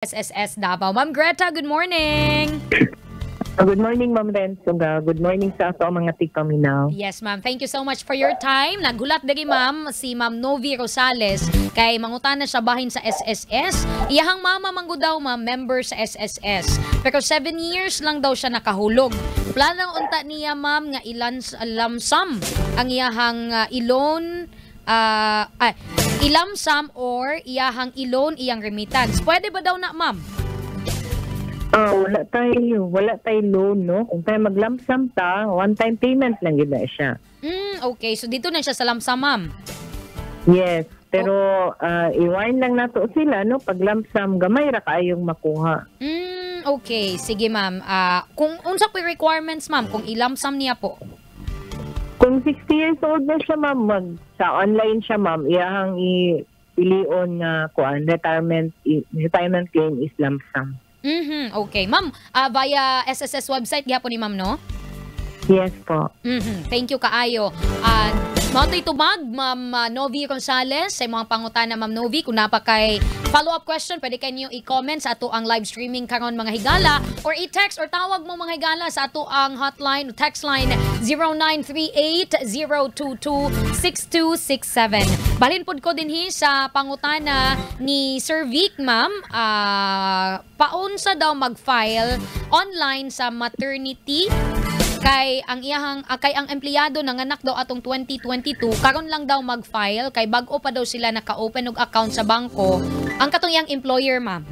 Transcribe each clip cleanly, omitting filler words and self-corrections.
SSS Davao. Ma'am Greta, good morning! Good morning, Ma'am Renz. Good morning sa ato ang mga tigpaminaw. Yes, ma'am. Thank you so much for your time. Nagulat diri, ma'am, si Ma'am Novi Rosales kay mangutana siya bahin sa SSS. Iyahang mama man gud daw, ma'am, member sa SSS. Pero 7 years lang daw siya nakahulog. Plano unta niya, ma'am, nga ilan lump sum ang iyahang i-loan, ay, i-lump sum or iyahang i-loan iyang remittance. Pwede ba daw na, ma'am? Ah, wala tayo loan, no? Kung tayo mag-lump sum ta, one time payment lang gid na siya. Okay. So dito na siya sa lump sum, ma'am. Yes, pero i-warn lang nato sila, no? Pag lump sum, gamay ra kaayong makuha. Okay. Sige, ma'am. Kung unsa po yung requirements, ma'am, kung i-lump sum niya po? Kung 60 years old na siya, ma'am, sa online siya, ma'am, iyahang i pilion nga kuan retirement claim is lump sum. Okay. Ma'am, via SSS website gyapon ni ma'am, no? Yes po. Thank you kaayo. Mao to'y tubag, Ma'am Novi Gonzales, sa mga pangutana, Ma'am Novi. Kung naa pa kay follow-up question, pwede kayo i-comment sa ato ang live streaming karon, mga higala, or i-text or tawag mo, mga higala, sa ato ang hotline o text line 0938-022-6267. Balhin pod ko dinhi sa pangutana ni Sir Vic, ma'am. Paunsa daw mag-file online sa maternity kay ang iyahang kay ang empleyado nanganak daw atong 2022, karon lang daw mag-file kay bag-o pa daw sila naka-open og account sa bangko ang katong iyang employer, ma'am.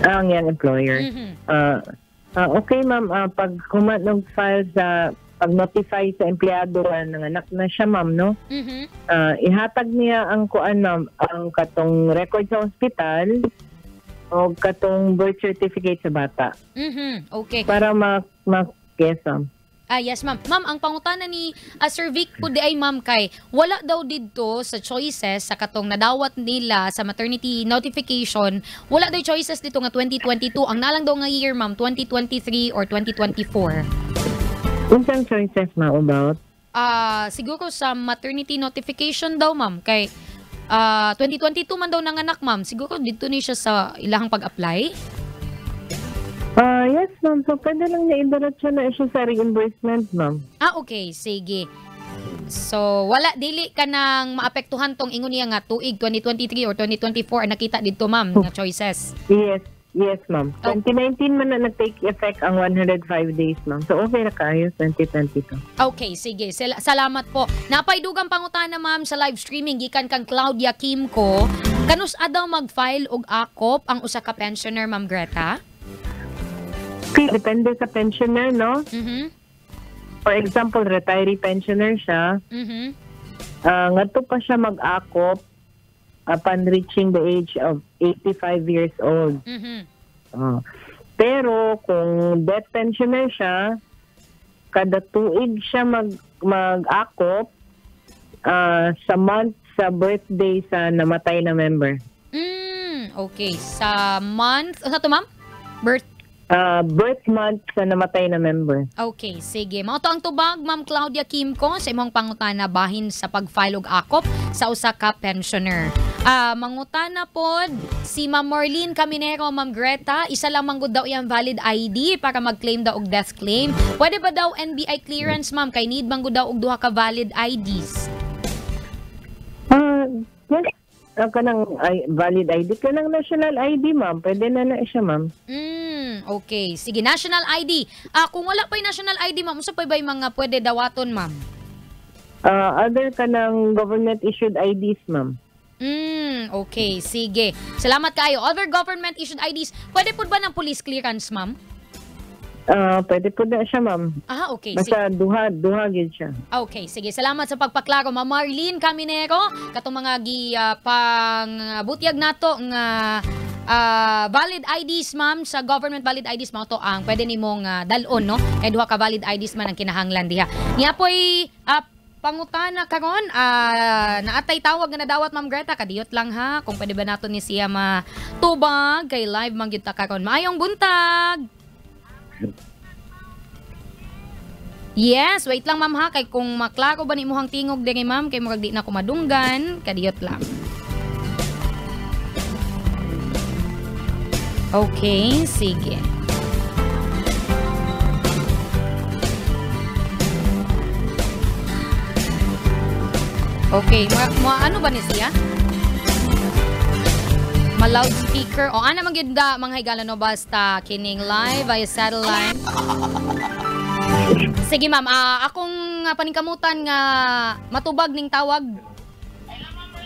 Ang iyang employer. Okay, ma'am, pag human og file sa pag-notify sa empleyado nga nanganak na siya, ma'am, no? Ihatag niya ang kuan, ma'am, ang katong record sa ospital o katong birth certificate sa bata para ma, ma yes, ma'am. Ah, yes, ma'am. Ma'am, ang pangutana ni Sir Vic po di ay, ma'am, kay wala daw didto sa choices sa katong nadawat nila sa maternity notification, wala daw choices dito nga 2022. Ang nalang daw nga year, ma'am, 2023 or 2024. Unsang choices, ma'am, about? Siguro sa maternity notification daw, ma'am, kay 2022 man daw nanganak, ma'am. Siguro dito ni siya sa ilahang pag-apply. Yes, ma'am. So, pwede lang niya idiretso na siya sa reimbursement, ma'am. Ah, okay. Sige. So, wala, dili ka nang maapektuhan tong ingon niya nga tuig 2023 or 2024 ang nakita dito, ma'am, nga choices. Yes, ma'am. Oh. 2019 man na nag-take effect ang 105 days, ma'am. So, okay na kayo 2022. Okay, sige. Salamat po. Napay dugang pangutana, ma'am, sa live streaming gikan kang Claudia Kimco. Kanus-a daw mag-file og akop ang usa ka pensioner, Ma'am Greta? Okay, depende sa pensioner, no? For example, retiree pensioner siya. Ngadto pa siya mag-akop upon reaching the age of 85 years old. Pero kung death pensioner siya, kada tuig siya mag-akop sa month sa birthday sa namatay na member. Okay. Sa month, ano to, ma'am? Birth Birth month sa namatay na member. Okay, sige. Mao to ang tubag, Ma'am Claudia Kimco, sa imong pangutana bahin sa pag-file og akop sa usa ka pensioner. Mangutana pod si Ma'am Marlene Caminero, Ma'am Greta, isa lang man gud daw iyang valid ID para mag-claim daw og death claim. Pwede ba daw NBI clearance, ma'am, kay need man gud daw og duha ka valid IDs? Yes. Kanang ay, valid ID kanang national ID, ma'am. Pwede na na siya, ma'am. Okay. Sige, national ID. Kung wala pa yung national ID, ma'am, unsa pa ba yung mga pwede dawaton, ma'am? Other kanang government issued IDs, ma'am. Okay. Sige. Salamat kayo. Other government issued IDs. Pwede po ba ng police clearance, ma'am? Pwede po na siya, ma'am. Ah, okay. Sige. Basta duha, duha gyud siya. Okay, sige. Salamat sa pagpaklaro, Ma'am Marlene Caminero. Katong mga gi pang butyag nato nga valid IDs, ma'am, sa government valid IDs mao to ang pwede nimong dal-on, no? Kay duha ka valid IDs man ang kinahanglan diha. Niya po'y pangutana karon, naatay tawag nga nadawat, Ma'am Greta. Kadiyot lang ha kung pwede ba nato ni siya matubag kay live man gyud ta karon. Maayong buntag. Yes, wait lang, ma'am, ha, kay kung maklaro ba ni imuhang tingog diri, ma'am, kay murag di na ko madunggan, kadiyot lang. Okay, sige. Okay, ano ba ni siya? Ma-loudspeaker. O, ana man gyud da, mga higala no, basta kining live via satellite. Sige ma'am, akong paningkamutan nga matubag ning tawag.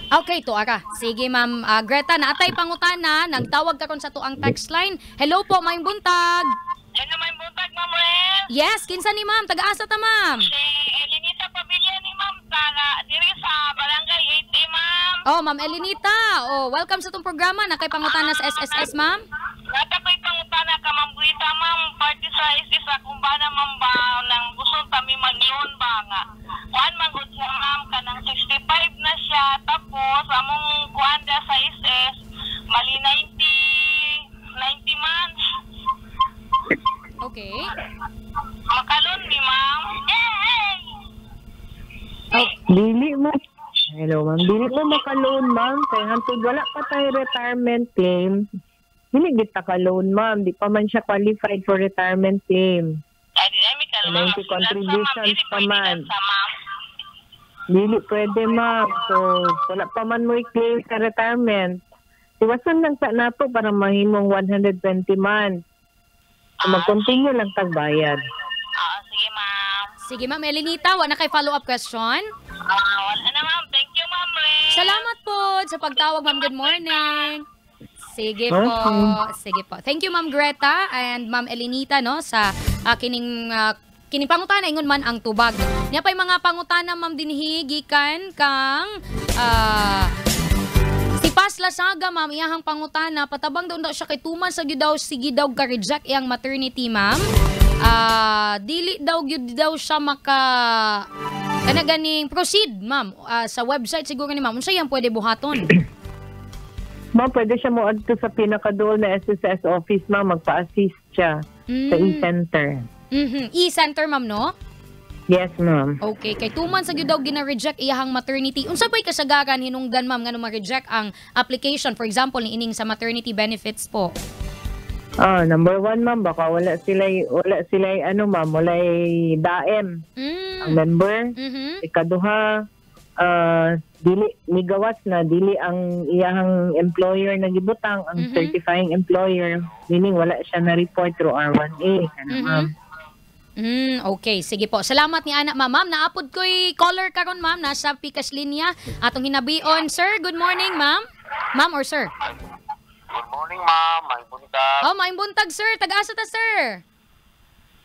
Okay, to ara. Sige ma'am, Greta, naatay pangutana, nagtawag karon sa tuang text line. Hello po, maayong buntag. Hello, maayong buntag, Ma'am Rel. Yes, kinsa ni ma'am? Taga-asa ta, ma'am? Si Elenita Pamilya ni ma'am, taga diri sa Barangay 8A, ma'am. Oh, Ma'am Elenita. Oh, welcome sa tong programa. Nakay pangutana sa SSS, ma'am? Nata ko'y pangutana ka, Ma'am Greta, ma'am. Party sa SS akong bana, ma'am, ba, nang gusto kami mag-loan ba nga. Kuan man gud siya, ma'am, kanang 65 na siya. Tapos, among kuan da sa SS, mali 90 months. Okay. Makalon ni ma'am. Yay! Oh. Dili mo. Hello, ma'am. Dili mo makaloan, ma'am. Kay hantod wala pa tayo retirement claim. Dili gid ta ka-loan, ma'am. Di pa man siya qualified for retirement claim. Ay, di ay, may kalon, ma'am. 90 contributions pa man. Sa, ma'am. Dili pwede, ma'am. So, wala pa man mo i-claim sa retirement. Iwasan lang sa nato para mahimong 120 months. So, mag-continue lang tagbayad. Sige, ma'am. Sige, Ma'am Elenita, wala kay follow-up question? Wala na, ma'am. Thank you, Ma'am Ray. Salamat po sa pagtawag, ma'am. Good morning. Sige po. Sige po. Thank you, Ma'am Greta and Ma'am Elenita, no, sa kining pangutana ingon man ang tubag. Nya pay mga pangutana, ma'am, dinhi gikan kang si Paz Lasaga, ma'am, iyahang pangutana patabang daw daw siya kay tuman sa gyud daw sige daw ka reject iyang maternity, ma'am. Dili daw gyud daw siya maka kana ganing proceed, ma'am, sa website siguro ni ma'am. Unsa iyang pwede buhaton? Ma'am, pwede siya mo adto sa pinakaduol na SSS office, ma'am, magpa-assist siya sa e-center. Mm-hmm. E-center, ma'am, no? Yes, ma'am. Okay, kay 2 months gyud daw gina-reject iyahang maternity. Unsa pay kasagaran hinungdan, ma'am, ngano ma-reject ang application, for example, ni ining sa maternity benefits po? Number one, ma'am, baka wala sila ano, ma'am, walay daem ang member. Mm-hmm. Ikaduha, dili migawas na dili ang iyahang employer na gibutang ang certifying employer, meaning wala siya na report through R1A, kana, ma'am. Okay, sige po. Salamat ni anak, ma'am. Ma'am, naapod ko'y caller karon, ma'am, nasa Pikas linya atong hinabion. Sir, good morning, ma'am. Ma'am or sir? Good morning, ma'am. Maayong buntag. Oh, maayong buntag, sir. Taga-asa ta, sir?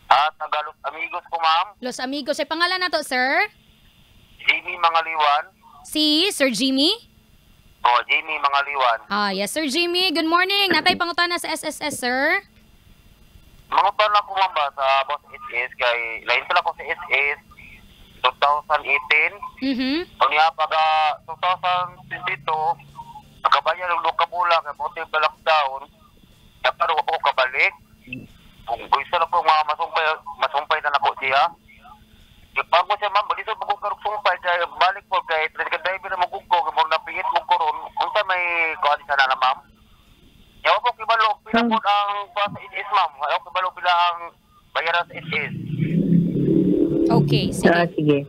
Taga Los Amigos ko, ma'am. Los Amigos. Ay, pangalan na to, sir? Jimmy Mangaliwan. Si Sir Jimmy? Oh, Jimmy Mangaliwan. Yes, Sir Jimmy. Good morning. Natay pangutana sa SSS, sir. Mangutana ko, ma'am, ba sa boss SS kay lain sila ko sa SS 2018. Mhm. Unya pag 2022 nakabayad og duha ka bulan kay buti pa lockdown. Karon ako kabalik. Kung gusto na ko mga masumpay na nako siya. Pag mo siya, ma'am, balisod mo kung karong sumpay kay balik po kay truck driver na magugko kay murag napihit mo karon. Unsa may kuan siya na, ma'am? Yaw po kibalo pila po ang kuan sa SS, ma'am. Ayaw kibalo pila ang bayaran sa SS. Okay, sige. Sige.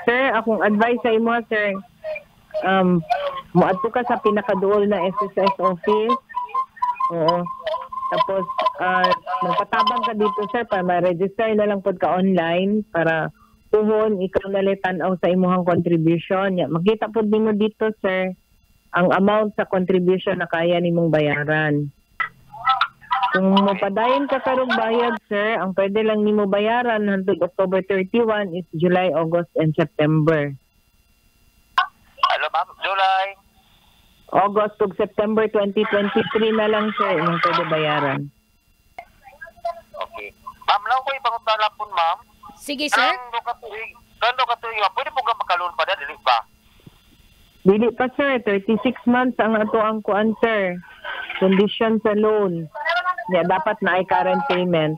Sir, akong advice sa imo, sir. Moadto ka sa pinakaduol na SSS office. Oo. Tapos, magpatabang ka dito, sir, para ma-register na lang pod ka online para puhon, ikaw na lang tan-aw sa imuhang contribution. Ya, makita pod nimo dito, sir, ang amount sa contribution na kaya nimong bayaran. Kung mapadayon ka karong bayad, sir, ang pwede lang nimo bayaran hangtod October 31 is July, August, and September. Hello, ma'am. July. August to September 2023 na lang, sir, imong pwede bayaran. Okay. Ma'am, lang ko ibang talapon, ma'am. Sige, sir. Kano ka tuig, ma'am? Pwede po ka makaloon pa na, dili pa? Dili pa, sir. 36 months ang ato ang kuan, sir. Condition sa loan. Yeah, dapat na ay current payment.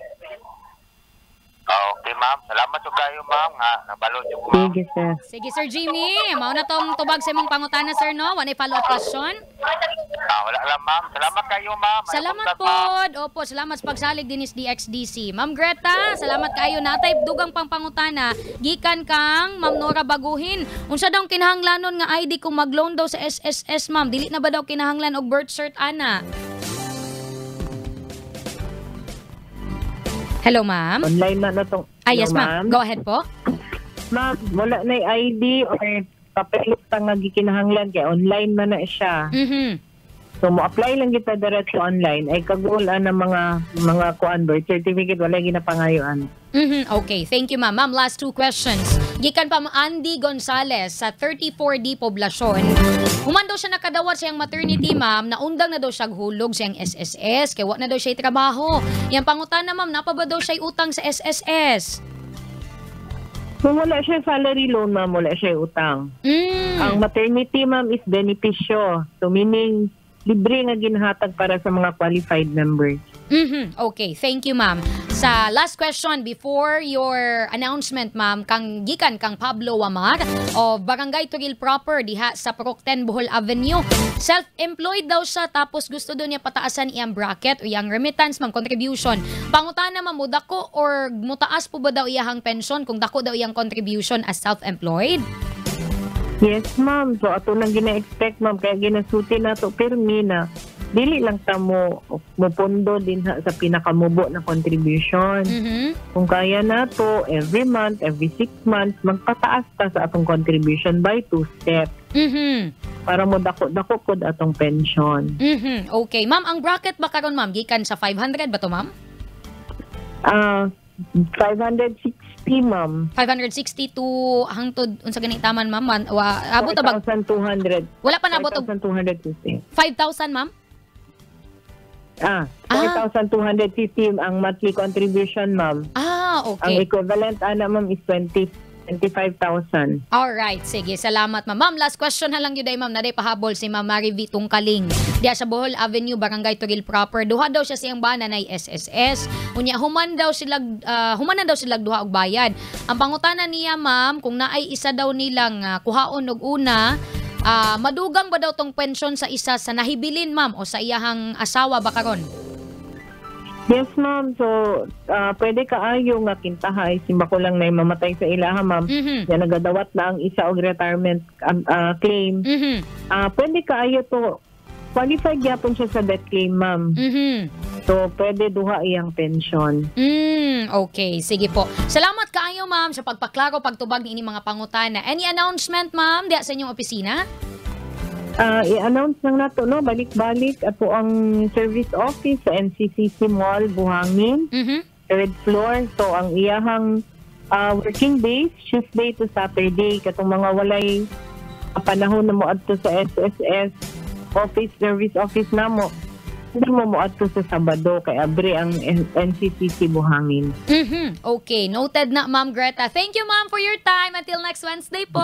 Okay, ma'am. Ma'am. Salamat jud kayo, ma'am, nga nabalo jud ko, ma'am. Sige, sir. Sige, Sir Jimmy. Mao na tong tubag sa imong pangutana, sir, no? Wala follow-up question? Ah, wala lang, ma'am. Salamat kayo, ma'am. Ayaw Salamat buntag, ma'am. pod. Opo, salamat sa pagsalig dinis DXDC. Ma'am Greta, salamat kayo. Natay dugang pang pangutana gikan kang Ma'am Nora Baguhin. Unsa daw ang kinahanglanon nga ID kung mag-loan daw sa SSS, ma'am? Dili na ba daw kinahanglan og birth cert ana? Hello, ma'am. Online na na tong. Ah, yes, Hello, ma'am. Go ahead po. Ma'am, wala na ID or papel pa nga gikinahanglan kay online man na siya. So mo apply lang kita diretso online ay kagul ang mga kuan, birth certificate wala ginapangayoan. Okay, thank you, ma'am. Ma'am, last two questions. Gikan pa Ma'am Andy Gonzales sa 34D Poblacion. Human daw siya nakadawat sa iyang maternity, ma'am, naundang na daw siya hulog sa iyang SSS, kay wa na daw siya trabaho. Yang pangutana, ma'am, napa ba daw siya utang sa SSS? Kung wala siya salary loan, ma'am, wala siya utang. Ang maternity, ma'am, is benepisyo. So meaning libre nga ginhatag para sa mga qualified members. Okay, thank you, ma'am. Sa last question before your announcement, ma'am, kang gikan kang Pablo Wamar of Barangay Turil Proper diha sa Purok 10 Bohol Avenue. Self-employed daw siya, tapos gusto daw niya pataasan iyang bracket o iyang remittance, ma'am, contribution. Pangutana, ma'am, mudako or mutaas po ba daw iyahang pension kung dako daw iyang contribution as self-employed? Yes, ma'am. So ato lang gina-expect, ma'am, kaya ginasuti nato pirmi na dili lang ta mo mopondo din ha sa pinakamubo na contribution. Kung kaya nato every month, every 6 months, magpataas ta sa atong contribution by two steps para mo dako-dako pod atong pension. Okay, ma'am, ang bracket ba karon, ma'am, gikan sa 500 ba to, ma'am? Ah, 560, ma'am. 560 to hangtod unsa gani taman, ma'am? Abot na ba 4,200. Wala pa nabot og 4,250. 5,000, ma'am? Ah, 4,250 ang monthly contribution, ma'am. Ah, Ang okay. equivalent ana, ma'am, is 20 25,000. Alright, sige. Salamat, ma'am. Ma'am, last question na lang yun day, ma'am. Naday pahabol si Ma'am Mary V. Tungkaling. Diya sa Bohol Avenue, Barangay Toril Proper. Duha daw siya siyang bana na SSS. Unya, human na daw sila duha og bayad. Ang pangutana niya, ma'am, kung naay isa daw nilang kuhaon og una, madugang ba daw tong pensyon sa isa sa nahibilin, ma'am, o sa iyahang asawa ba karon? Yes, ma'am. So, pwede kaayo nga kintahay. Simba ko lang na mamatay sa ilaha, ma'am. Ya nagadawat na ang isa og retirement claim. Pwede kaayo to, qualified gyapon siya sa death claim, ma'am. So, pwede duha iyang pension. Okay. Sige po. Salamat kaayo, ma'am, sa pagpaklaro, pagtubag ni ini mga pangutana. Any announcement, ma'am, diya sa inyong opisina? I-announce lang nato, no, balik-balik ato ang service office sa NCCC Mall, Buhangin, third floor. So ang iyahang working days, Tuesday to Saturday, katong mga walay panahon na moadto sa SSS office, service office namo, hindi mo moadto sa Sabado kay abre ang NCCC Buhangin. Okay, noted na, Ma'am Greta. Thank you, ma'am, for your time. Until next Wednesday po.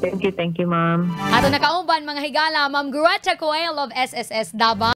Thank you, ma'am. Ato nakauban, mga higala, Ma'am Greta Coelho of SSS Davao.